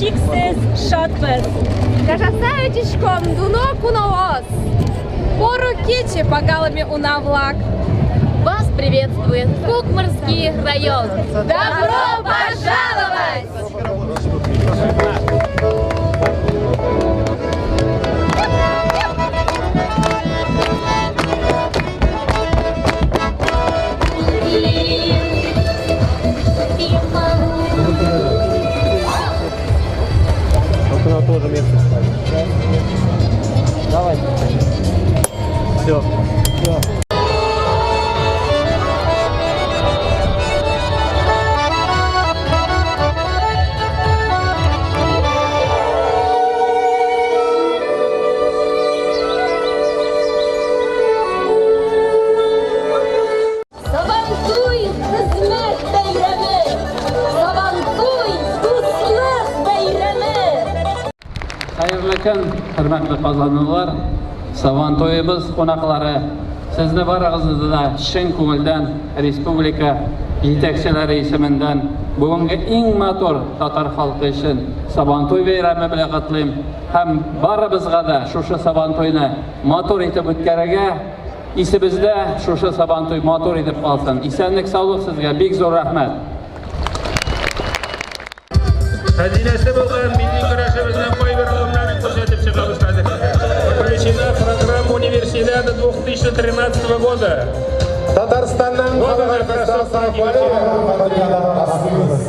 Чиксез шатбыз. Гажасаючичком дуно куноос. Пору кече погалами унавлак. Вас приветствует Кукморский район. Добро пожаловать! Вот она тоже место ставит. Давай. Все. Все. Сабантуй хезмәт бәйрәме! Сабантуй дуслык бәйрәме! Хәерле көн, хөрмәтле казанлылар, Сабантуебыз кунаклары. Сезне барыгызны да чын күңелдән республика җитәкчеләре исеменнән бүгенге иң матур татар халкы өчен Сабантуй бәйрәме белән котлыйм һәм барыбызга да шушы Сабантуйны матур итеп үткәрергә исебездә шушы Сабантуй матур итеп калсын. Исәнлек, саулык сезгә, бик зур рәхмәт. Хәзинәсе булган милли көрәшебезнең кайбер алымнарын күрсәтеп чыгабыз хәзер. Включена в программу Универсиады 2013 года. Татарстанның Вот халык она, артисты красотка. Асаф Валеев.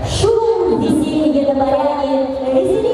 Шум веселья на поляне.